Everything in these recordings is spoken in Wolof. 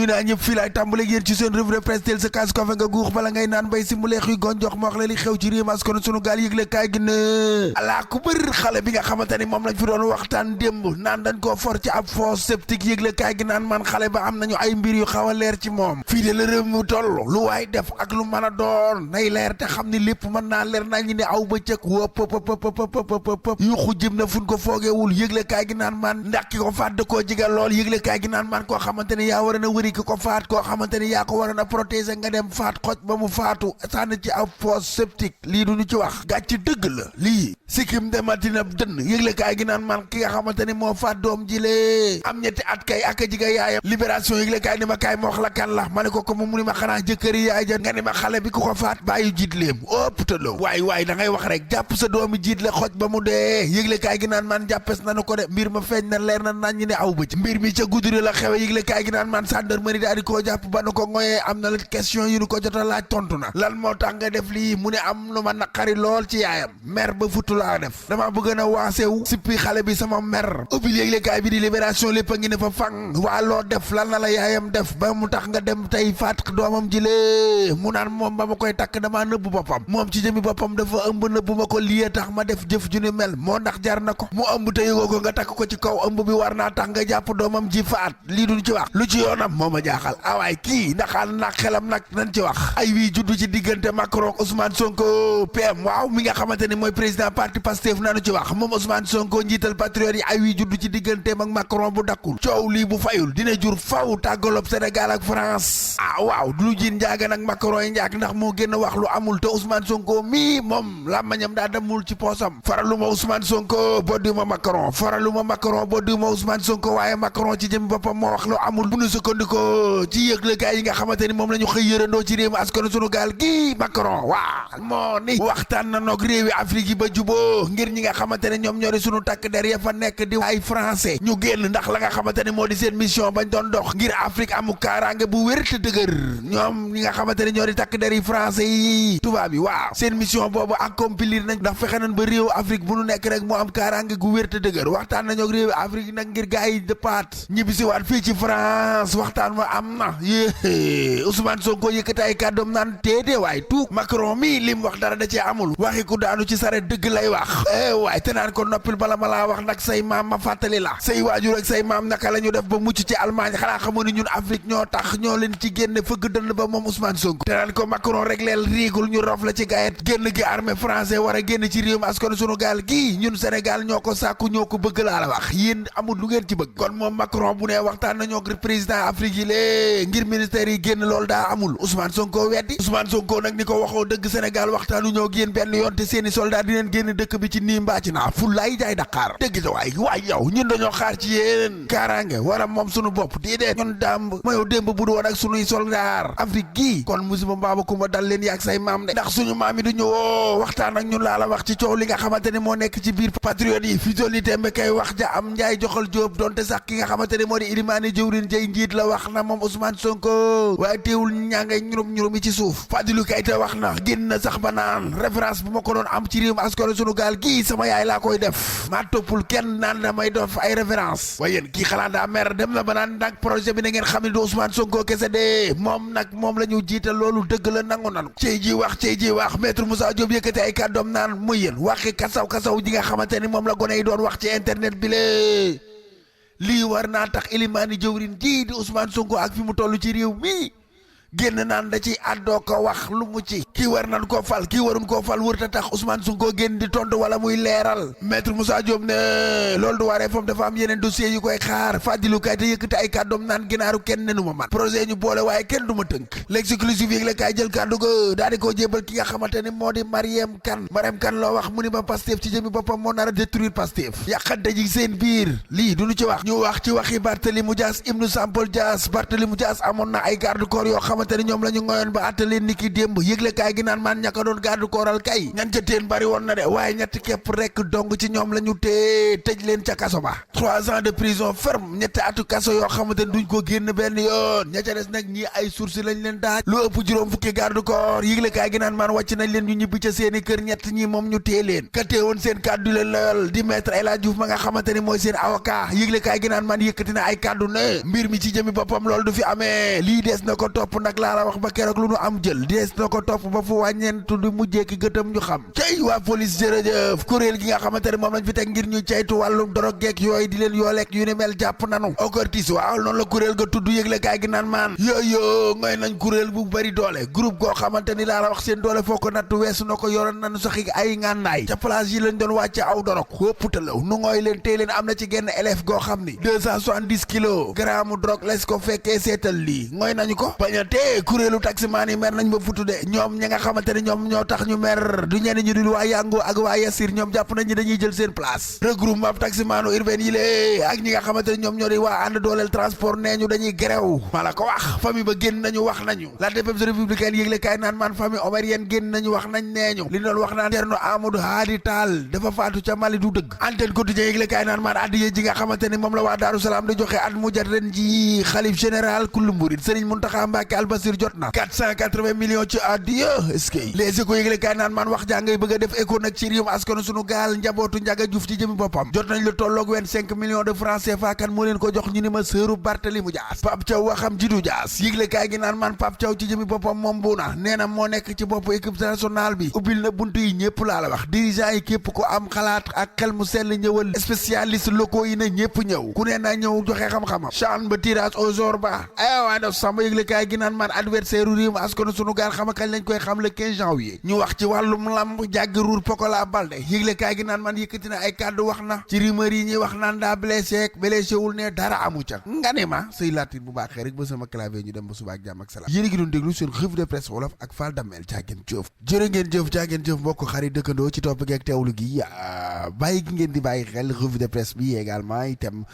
nuyu naa ñëpp fii laay tàmbale yéen ci seen revue de presse teel sa kaas kofe nga guux bala ngay naan bay si mu leex yu gon jox ma wax la li xew ci réew mi askan sunu gaal yëgle kaay gi ne alaa ku bër xale bi nga xamante ni moom lañ fi doon waxtaan démb naan dañ koo for ci ab fosse septique yëgle kaay gi naan man xale ba am nañu ay mbir yu xaw a leer ci moom fii de la réew mi toll lu waay def ak lu mën a doon nay leer te xam ni lépp mën naa leer nañ ñi ne aw ba cëg wëpp yu xujjim na fuñ ko foogeewul yëgle kaay gi naan man ndax ki ko faat da koo jigal lool yëgle kaay gi naan man koo xamante ni yaa war a wëri ki ko faat koo xamante ni yaa ko war a protéger nga dem faat xoj ba mu faatu sànni ci ab fosse septique lii du ñu ci wax gàcc dëgg la lii sikkim dematina dënn yëgle kaay gi naan man ki nga xamante ni moo faat doom ji lee am ñetti at kay ak a jiga yaayam libération yëgle kaay ni ma kaay ma wax la kan la ma ne ko mu ni ma xanaa jëkkëri yaay ja nga ni ma xale bi ku ko faat bàyyi jiit leem ëpp tëloo waay da ngay wax rek jàpp sa doomi jiit la xoj ba mu dee yëgle kaay gi naan man jàppes nanu ko de mbir ma feeñ na leer na nañ ñi ne aw bëc mbir mi ca Goudiri la xewe yëgle kaay gi naan man gendarmerie daal di koo jàpp ba nu ko ngoyee am na la question yu nu ko jot a laaj tontu na lan moo tax nga def lii mu ne am lu ma naqari lool ci yaayam mer ba futu laa def dama bëgg na waasew sippi xale bi sama mer ubbil yëgle kaay bi di libération lépp a ngi ne fa fang waa loo def lan na la yaayam def ba mu tax nga dem tey faat doomam ji lee mu naan moom ba ma koy takk damaa nëbb boppam moom ci jëmi boppam dafa ëmb nëbb ma ko lii tax ma def jëf ju ni mel moo ndax jar na ko mu ëmb te yëgoo ko nga takk ko ci kaw ëmb bi war naa tax nga jàpp doomam ji faat lii duñ ci wax lu ci yoonam moo ma jaaxal awaay kii ndaxaan nag xelam nag nañ ci wax ay wii juddu ci diggante Macron Ousmane Sonko PM waaw mi nga xamante ni mooy président parti Pastef nanu ci wax moom Ousmane Sonko njiital patriote yi ay wii juddu ci digganteem ak Macron bu dakkul coow lii bu fayul dina jur faw tàggalob Sénégal ak France waaw lu jiin njaaga nag Macron yi njaag ndax moo génn wax lu amul te Ousmane Sonko mii moom làmmañam daa demul ci poosam faraluma Ousmane Sonko boddiwuma Macron faraluma Macron boddiwuma Ousmane Sonko waaye Macron ci jëm boppam moo wax lu amul bu ñu sukkandikoo ci yëglekaay yi nga xamante ni moom la ñu xëy yërandoo ci réew mi askan sunu gaal gi Macron waa moo ni waxtaan na noog réewi Afrique yi ba juboo ngir ñi nga xamante ne ñoom ñoo di sunu takk der ya fa nekk di ay français ñu génn ndax la nga xamante ne moo di seen mission bañ doon dox ngir Afrique amu kaaraange bu wér te dëgër ñoom ñi nga xamante ne ñoo di takk der yi français yi tubaab yi waaw seen mission boobu accomplir nañ ndax fexe nañ ba réew Afrique bu nu nekk rek moo am kaaraange gu wér te dëgër waxtaan nañoo ak réewi Afrique nag ngir gaa yi dëppaat ñibbisi waat fii ci France waxtaan wa am na yée Ousmane Sonko yëkkati ay kàddoom naan téedee waay tuug Macron mi lim wax dara da cee amul waxi ku daanu ci sare dëgg lay wax waay te naan ko noppil bala ma laa wax nag say maam ma fàttali la say waajur ak say maam naka la ñu def ba mucc ci Allemagne xanaa xamoo ni ñun Afrique ñoo tax ñoo leen ci génne fëgg dënn ba moom Ousmane Sonko te naan ko Macron rek leel riigul ñu rof la ci gayet génn gi armée français war a génn ci réew mi askan sunu gaal gi ñun Sénégal ñoo ko sàkku ñoo ko bëgg laa la wax yéen amul lu ngeen ci bëgg kon moom Macron bu ne waxtaan nañoo ak président Afrique yi lée ngir ministère yi génn loolu daa amul Ousmane Sonko weddi Ousmane Sonko nag ni ko waxoo dëgg Sénégal waxtaanu ñoo ak yéen benn yoon te seeni soldat di leen génn dëkk bi ci nii mbaa ci naa fu laay jaay Dakar dëgg sa waay yow ñun dañoo xaar ci yéen kaaraange wala moom sunu bopp déedéet ñun daam mayow démb bu du woon ak sunuy soldat Afrique gii kon musiba mbaaba kumba dal leen yaag say maam de ndax suñu maam yi du ñëwoo waxtaan ak ñun laa la wax ci coow li nga xamante ne moo nekk ci biir patriote yi fi tolli tembe kay wax ja am njaay joxal jóob donte sax ki nga xamante ne moo di ilimaani jëwrin jëy njiit la wax na moom Ousmane Sonko waaye teewul ñaa ngay ñurum yi ci suuf Fadilou Keita wax na génn na sax ba naan référence bu ma ko doon am ci réew mi askan sunu gaal gii sama yaay laa koy def maa toppul kenn naan damay def ay référence waaye yéen kii xalaat daa mer dem na ba naan nag projet bi na ngeen xam ne du Ousmane Sonko kese de moom nag moom la ñu jiital loolu dëgg la nangu nanu cey ji wax maître Moussa Diop yëkkati ay kàddoom naan muy yéen waxi kasaw ji nga xamante ni moom la gone yi doon wax ci internet bi lee lii war naa tax ilimaani jëwrin ji di Ousmane Sonko ak fi mu toll ci réew mi génn naan da ci àddoo ko wax lu mu ci kii war nan koo fal kii warun koo fal wër ta tax Ousmane Sonko génn di tontu wala muy leeral maître Moussa Diop ne loolu du waree foofu dafa am yeneen dossiers yu koy xaar Fadilou Keita yëkkati ay kàddoom naan ginaaru kenn nenu ma man projet ñu boole waaye kenn du ma tënk l'exclusif yi la kaay jël kàddu ga daal di koo jébal ki nga xamante ni moo di Mariam Kane loo wax mu ni ma Pastef ci jëmi boppam moo nar a détruire Pastef yàqante ji seen biir lii duñu ci wax ñu wax ci waxi Barthélémy Dias ibnu Sampol Dias Barthélémy Dias amoon na ay garde corps yoo xamante ni ñoom la ñu ngoyoon ba atte leen ni ki démb yëgle kaay gi naan maan ñaka doon gàddu kooral kay ñan ca teen bari woon na de waaye ñetti képp rek dong ci ñoom la ñu tee tëj leen ca kaso ba 3 ans de prison ferme ñetti atu kaso yoo xamante ni duñ ko génn benn yoon ña ca des nag ñii ay sursis lañ leen daaj lu ëpp juróom fukki garde corps yëgle kaay gi naan maan wàcc nañ leen ñu ñibbi ca seeni kër ñett ñi moom ñu tee leen ka teewoon seen kàddu leen loyal di maître El Hadji Diouf ma nga xamante ni mooy seen avocat yëgle kaay gi naan maan yëkkati na ay kàddu ne mbir mi ci jëmi boppam loolu du fi amee lii dees na ko topp nag laa la wax ba keroog lu nu am jël dees na ko topp ba fu wàññeentu di mujjee ki gëtam ñu xam cey waa police jërëjëf kuréel gi nga xamante ne moom lañ fi teg ngir ñu ceytu wàllum dorog geek yooyu di leen yooleek yu ne mel jàpp nanu ocortis waaw noonu la kuréel ga tudd yëgle kaay gi naan maan yooyu ngoy nañ kuréel bu bari doole groupe goo xamante ni laa la wax seen doole foo ko natt weesu na ko yoroon nañu saxi ay ngànnaay ca place yi lañ doon wàcce aw dorog wópputalaw nu ngooy leen tey leen am na ci genn élève goo xam ni 270 kilos gramme drogue les ko fekkee seetal lii ngooy nañu ko bañ a tee kuréelu taximaan yi mer nañ ba futu de ñoom ñi nga xamante ne ñoom ñoo tax ñu mer du ñenn ñu dul waa Yango ak waa Yassir ñoom jàpp nañ ñi dañuy jël seen place regroupement taximaanu urbain yi lée ak ñi nga xamante ne ñoom ñoo di waa ànd dooleel transport nee ñu dañuy grève maa la ko wax famille ba génn nañu wax nañu la défense républicaine yëgle kaay naan man famille omarienne génn nañu wax nañ nee ñu li doon wax naan Thierno Amadou Hadi Tall dafa faatu ca Mali du dëgg antenne quotidien yëgle kaay naan man addiye ji nga xamante ne moom la waa Daaru Salaam di joxe at mu jot ren ji xalif général kullu murid Serigne Mountakha Mbacké Al Bassir jot na 480 millions ci addiya est-ce que les échos yëgle kaay naan man wax jàngay bëgg a def écho nag ci réewum askanu sunu gaal njabootu Ndiaga Diouf ci jëmi boppam jot nañ lu tolloog 25 millions de francs CFA kan moo leen ko jox ñu ni ma sëru Barthélémy Dias Pape Thiaw waxam jidu Dias yëgle kaay gi naan man Pape Thiaw ci jëmi boppam moom bu na nee na moo nekk ci bopp équipe nationale bi ubbil na buntu yi ñëpp laa la wax dirigeant yi képp ko am xalaat ak xel mu sell ñëwal spécialiste locaux yi na ñëpp ñëw ku ne na ñëw joxe xam-xamam chan ba tirage au sort ba waa def samba yëgle kaay gi naan man adversaire u réewum askanu sunu gaal xama kañ lañ koy xam le 15 janvier ñu wax ci wàllum lamb jàgg ruur Pokola Balde yëgle kaay gi naan man yëkkati na ay kàddu wax na ci rumeur yi ñuy wax naan daa blessé wul ne dara amu ca nga ne ma sëy laatit bu baaxee rek ba sama clavier ñu dem ba suba ak jàmm ak salaam yéen a ngi doon déglu seen revue de presse wolof ak Fall Damel jaageen jëf jërë ngeen jëf jaageen jëf mbokk xarit dëkkandoo ci topp geek teewlu gi bàyyi gi ngeen di bàyyi xel revue de presse bi également itam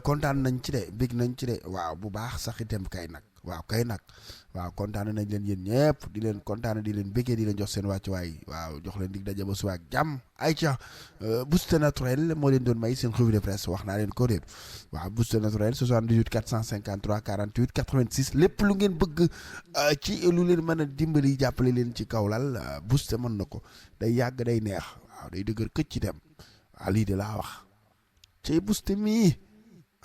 kontaan nañ ci de bég nañ ci de waaw bu baax sax itam kay nag waaw kay nag waaw kontaan nañ leen yéen ñëpp di leen kontaan di leen béggee di leen jox seen wàccuwaay waaw jox leen dig daje ba suba ak jàmm ay ca booster naturel moo leen doon may seen revue de presse wax naa leen ko déet waaw booster naturel 78 453 48 86 lépp lu ngeen bëgg ci lu leen mën a dimbali jàppale leen ci kawlal booster mën na ko day yàgg day neex waaw day dëgër këcc ci dem waaw lii de laa wax cay booster mii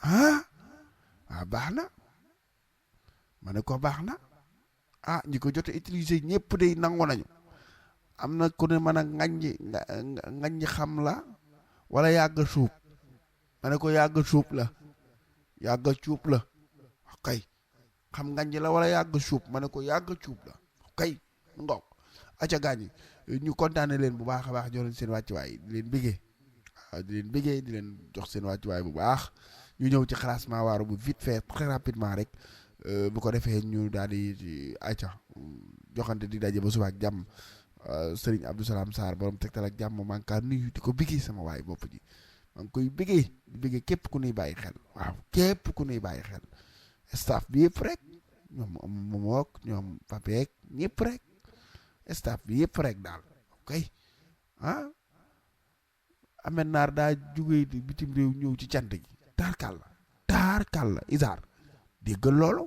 waaw baax na ma ne ko baax na ñi ko jot a utiliser ñëpp day nangu nañu am na ku ne mën a ngaññi xam la wala yàgg suub ma ne ko yàgg suub la kay xam ngaññi la wala yàgg suub ma ne ko yàgg suub la kay ngoog aca gaañi ñu kontaane leen bu baax a baax jox leen seen wàccuwaay di leen bëggee di leen jox seen wàccuwaay bu baax ñu ñëw ci classement waaru bu vite fait très rapidement rek bu ko defee ñu daal di ayca joxante di daje ba suba ak jàmm Serigne Abdou Salam Sarr borom tegtal ak jàmm maa ngi kaa nuyu di ko bëggee sama waay bopp ji maa ngi koy bëggee di bëggee képp ku nuy bàyyi xel waaw képp ku nuy bàyyi xel staff bi yëpp rek ñoom momook ñoom papeek ñëpp rek staff bi yëpp rek daal ok amen naar daa jugee di bitim réew ñëw ci cant gi taarkal la isaar déggal loolu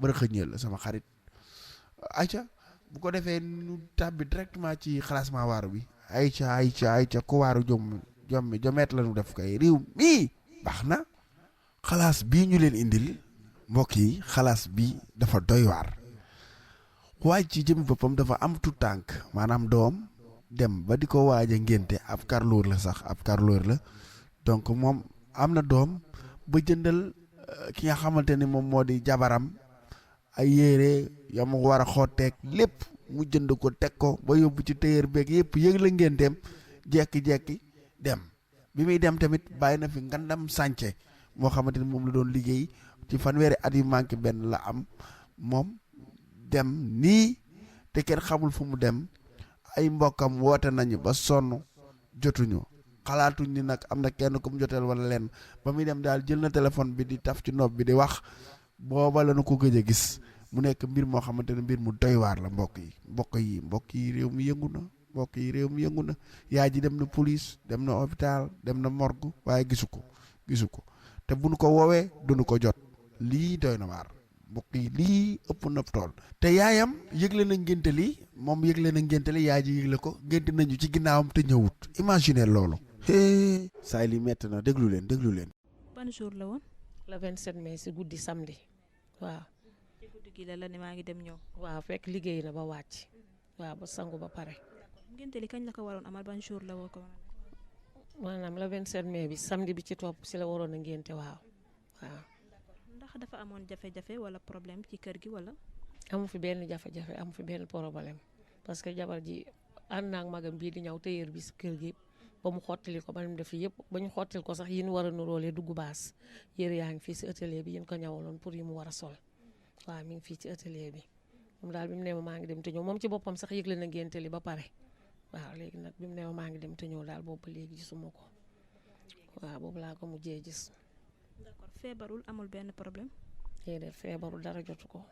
bërë xëñeel la sama xarit ayca bu ko defee nu tàbbi directement ci classement waaru bi ayca ku waaru jomeet la nu def kay réew mii baax na xalaas bii ñu leen indil mbokk yi xalaas bi dafa doy waar waaj ci jëmi boppam dafa am tu tànk maanaam doom dem ba di ko waaj a ngénte ab carreleur la donc moom am na doom ba jëndal ki nga xamante ni moom moo di jabaram ay yére ya mu war a xotteeg lépp mu jënd ko teg ko ba yóbbu ci téyeer beeg yëpp yëg la ngénteem jekki-jekki dem bi muy dem tamit bàyyi na fi ngandam sànce moo xamante ni moom la doon liggéey ci fanweeri at yu manqué benn la am moom dem nii te kenn xamul fu mu dem ay mbokkam woote nañu ba sonn jotuñu xalaatuñ ni nag am na kenn ku mu joteel wala leen ba muy dem daal jël na téléphone bi di taf ci nopp bi di wax booba la nu ko gëj a gis mu nekk mbir moo xamante ne mbir mu doy waar la mbokk yi réew mi yëngu na mbokk yi réew mi yëngu na yaay ji dem na police dem na hôpital dem na morgue waaye gisu ko te bu nu ko woowee duñu ko jot lii doy na waar mbokk yi lii ëpp na tool te yaayam yëgle na ngénte li moom yëgle na ngénte li yaay ji yëgle ko ngénte nañu ci ginnaawam te ñëwut imaginer loolu saay li metti na déglu leen ban jour la woon. le 27 mai si guddi samedi waaw. ci guddi gi la ne maa ngi dem ñëw. waaw fekk liggéey na ba wàcc. waaw ba sangu ba pare. ngénte li kañ la ko waroon amal ban jour la woo ko. maanaam le 27 mai bi samedi bi ci topp si la waroon a ngénte waaw. ndax dafa amoon jafe-jafe wala problème ci kër gi wala. amu fi benn jafe-jafe amu fi benn problème parce que jabar ji ànd naa ak magam bii di ñëw téyeer bi si kër gi ba mu xottali ko ba mu def yëpp ba ñu xottil ko sax yin war a nuróolee dugg baas yére yaa ngi fii si atelier bi yin ko ñawaloon pour yi mu war a sol waaw mi ngi fii ci atelier bi moom daal bi mu ne ma maa ngi dem te ñëw moom ci boppam sax yëgle na ngénte li ba pare waaw léegi nag bi mu ne ma maa ngi dem te ñëw daal boobu ba léegi gisuma ko waaw boobu laa ko mujjee gis. d'accord feebarul amul benn problème. déedéet feebarul dara jotu ko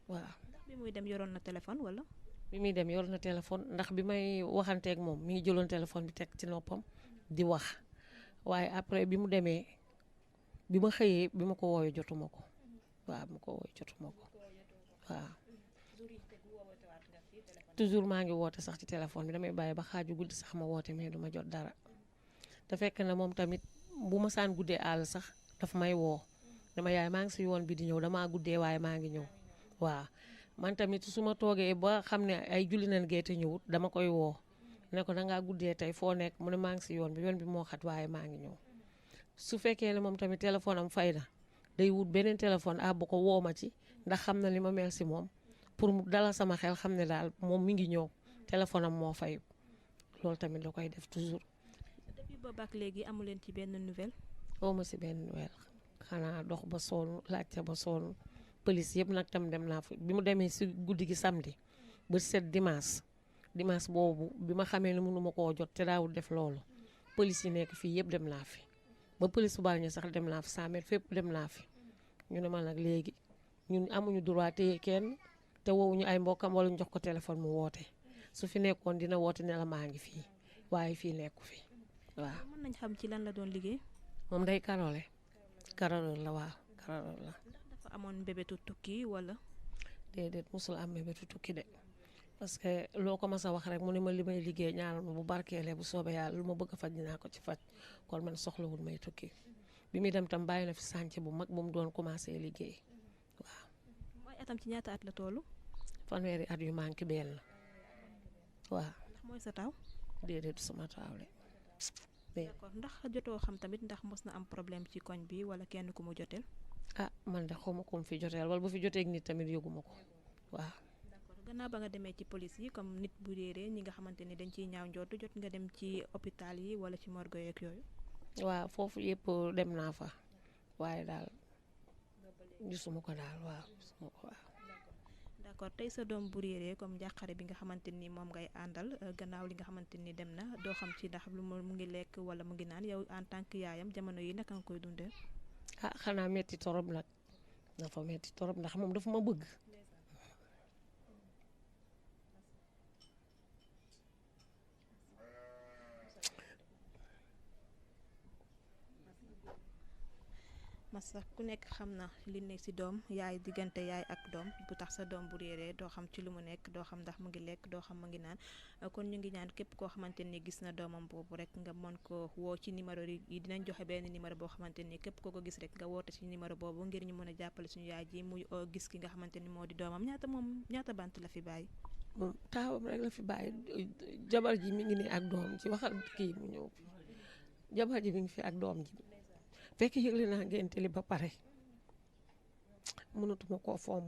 waaw. bi muy dem yoroon na téléphone wala. bi muy dem yor na téléphone ndax bi may waxanteeg moom mi ngi jëloon téléphone bi teg ci noppam di wax waaye après bi mu demee bi ma xëyee bi ma ko woowee jotuma ko waaw waaw. toujours maa ngi woote sax ci téléphone bi damay bàyyi ba xaaju guddi sax ma woote mais duma jot dara te fekk na moom tamit bu ma saan guddee àll sax daf may woo dama yaay maa ngi si yoon bi di ñëw damaa guddee waaye maa ngi ñëw waaw. man tamit su ma toogee ba xam ne ay julli nañ gee te ñëwut dama koy woo ne ko dangaa guddee tey foo nekk mu ne maa ngi si yoon bi moo xat waaye maa ngi ñëw su fekkee ne moom tamit téléphone am fay na day wut beneen téléphone bu ko woo ma ci ndax xam na li ma mel si moom pour mu dalal sama xel xam ne daal moom mi ngi ñëw téléphone am moo fay loolu tamit da koy def toujours. depuis boobu ak léegi amu leen ci benn nouvelle. woo ma si benn nouvelle xanaa dox ba sonn laajte ba sonn. police yëpp nag tam dem naa fa bi mu demee si guddi gi samedi ba set dimanche boobu bi ma xamee ne mënu ma koo jot te daawul def loolu police yi nekk fii yëpp dem naa fi ba police bu Bargny sax dem naa fi 100 mètres fépp dem naa fi ñu ne ma nag léegi ñun amuñu droit téye kenn te woowuñu ay mbokkam wala ñu jox ko téléphone mu woote su fi nekkoon dina woote ne la maa ngi fii waaye fii nekku fi waaw. mën nañ xam ci lan la doon liggéey. moom day karole la waaw karole la. amoon mbébétu tukki wala. déedéet musul am mbébétu tukki de parce que loo ko mas a wax rek mu ne ma li may liggéey ñaanal ma bu barkeelee bu soobee yàlla lu ma bëgg a faj dinaa ko ci faj kon man soxlawul may tukki bi muy dem tam bàyyi na fi sànce bu mag bu mu doon commencé liggéey waaw. mooy atam ci ñaata at la toolu. fanweeri at yu manqué benn waaw. ndax mooy sa taw. déedéet sama taaw de. d'accord ndax jotoo xam tamit ndax mos na am problème ci koñ bi wala kenn ku mu joteel. man de xawma ko mu fi joteel wala bu fi jotee ak nit tamit yëguma ko waaw. d'accord gannaaw ba nga demee ci police yi comme nit bu réeree ñi nga xamante ni dañ ciy ñaaw njortu jot nga dem ci hôpital yi wala ci morgue yeeg yooyu. waaw foofu yëpp dem naa fa waaye daal gisuma ko daal waaw gisuma ko waaw. d'accord tey sa doom bu réeree comme njàqare bi nga xamante ni moom ngay àndal gannaaw li nga xamante ni dem na doo xam ci ndax lu mu ngi lekk wala mu ngi naan yow en tant que yaayam jamono yi naka nga koy dundee. xanaa metti torop nag dafa metti torop ndax moom dafa ma bëgg. masa ku nekk xam na li nekk ci doom yaay diggante yaay ak doom bu tax sa doom bu réeree doo xam ci lu mu nekk doo xam ndax mu ngi lekk doo xam mu ngi naan kon ñu ngi ñaan képp koo xamante ni gis na doomam boobu rek nga mën ko woo ci numéro yi dinañ joxe benn numéro boo xamante ni képp koo ko gis rek nga woote ci numéro boobu ngir ñu mën a jàppale suñu yaay ji muy gis ki nga xamante ni moo di doomam ñaata bant la fi bàyyi. moom taawam rek la fi bàyyi jabar ji mi ngi ne ak doom ji waxal kii mu ñëw jabar ji mi ngi fi ak doom ji. fekk yëgle naa ngénte li ba pare mënatuma koo fomm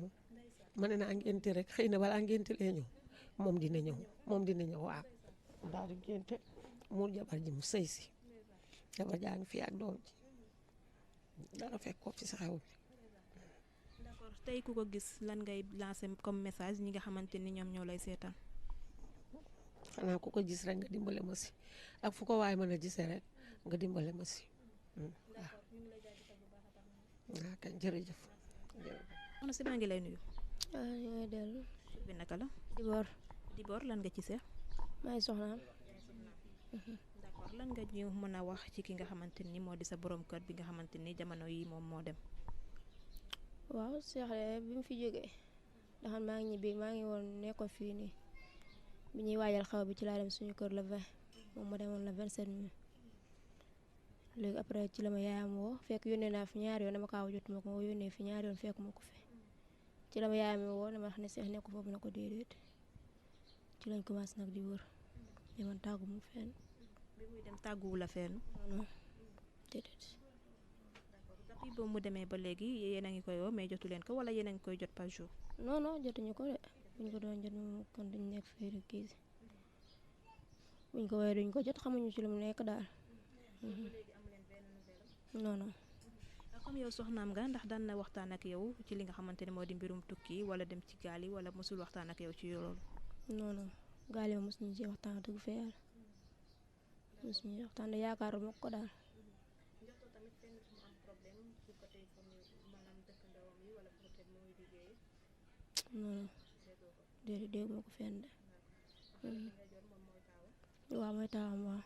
ma ne naa ngénte rek xëy na balaa ngénte lee ñëw moom dina ñëw waaw daal di ngénte mu jabar ji mu sëy si jabar jaa ngi fii ak doom ji dara fekk ko ci sa xew bi. d'accord tey ku ko gis lan ngay lancer comme message ñi nga xamante ni ñoom ñoo lay seetaan. xanaa ku ko gis rek nga dimbale ma si ak fu ko waay mën a gisee rek nga dimbale ma si. waaw kañ jërëjëf. soxna si maa ngi lay nuyu. waaw ñu ngi dellu tur bi naka la. Dibor lan nga ci seex. maay soxnaam. d'accord lan nga ñu mën a wax ci ki nga xamante ni moo di sa borom kër bi nga xamante ni jamono yi moom moo dem. waaw Cheikh de bi mu fi jógee ndax maa ngi ñibbi maa ngi woon nekkoon fii nii bi ñuy waajal xaw bi ci laa dem suñu kër la 20 moom ma demoon la 27 mi léegi après ci la ma yaayam woo fekk yónnee naa fi ñaari yoon dama kaa jotuma ko ma yónnee fi ñaari yoon fekk ma ko fi ci la ma yaayam woo dama wax ne Cheikh nekk foofu na ko déedéet ci lañ commencé nag di wër mais man tàggu mu fenn. bi muy dem tàgguwu la fenn. non déedéet. depuis boobu mu demee ba léegi yéen a ngi koy woo mais jotu leen ko wala yéen a ngi koy jot par jour. non jotuñu ko de buñ ko doon jot moom kon duñ nekk fii rek kii buñ ko woowee duñ ko jot xamuñu ci lu mu nekk daal. non. comme yow soxnaam nga ndax daan na waxtaan ak yow ci li nga xamante ne moo di mbirum tukki wala dem ci gaal yi wala mosul waxtaan ak yow ci loolu. non gaal yi mosuñu ci waxtaan dëgg fa yàlla mosuñu waxtaan de yaakaaruma ko daal. non déedéet dégg ma ko fenn de. waaw mooy taawam waaw.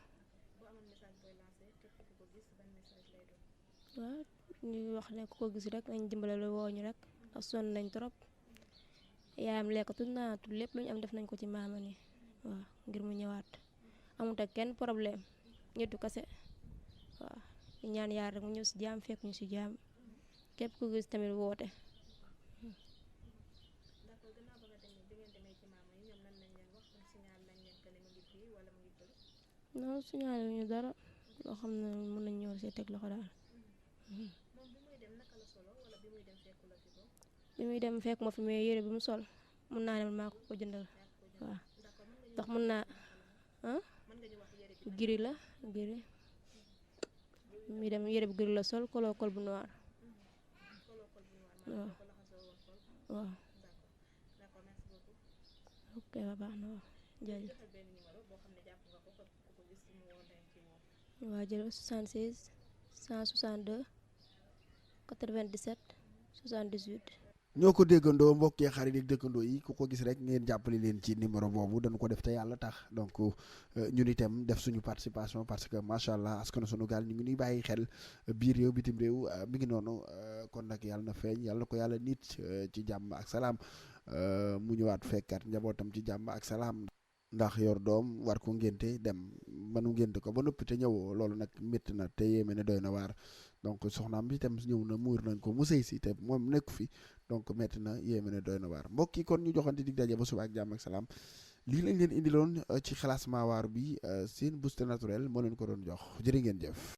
waaw ñu wax ne ku ko gis rek nañ dimbale lu woo ñu rek ak sonn nañ trop yaayam lekkatul naatul lépp lu ñu am def nañ ko ci maama ni waaw ngir mu ñëwaat amut ak kenn problème ñettu kase waaw ñu ñaan yaar rek mu ñëw si jaam fekk ñu si jaam képp ku gis tamit woote. non signalé ñu dara loo xam ne mën nañ ñëw see teg loxo daal. bi muy dem fekk ma fi mais yére bi mu sol mun naa ne man maa ko jëndal waaw ndax mun naa giri la giri mi dem yére bu giri la sol koloo kol bu noir waaw ok baax na waaw jaajëf waaw jël 76 162 97 78. ñoo ko déggandoo mbokk yi xarit yi dëkkandoo yi ku ko gis rek ngeen jàppale leen ci numéro boobu dañu ko def te yàlla tax donc ñun itam def suñu participation parce que macha allah askanu sunu gaal ñu ngi nuy bàyyi xel biir réew bitim réew mi ngi noonu kon nag yàlla na feeñ yàlla na ko yàlla nit ci jàmm ak salaam mu ñëwaat fekkat njabootam ci jàmm ak salaam. ndax yor doom war ko ngénte dem manu ngénte ko ba noppi te ñëwoo loolu nag métti na te yéeme ne doy na waar donc soxnaam bi itam ñëw na muur nañ ko mu sëy si te moom nekku fi donc métti na yéeme ne doy na waar mbokk yi kon ñu joxante dig daje ba suba ak jàmm ak salaam lii lañ leen indiloon ci classement waar bi seen booster naturel moo leen ko doon jox jërë ngeen jëf.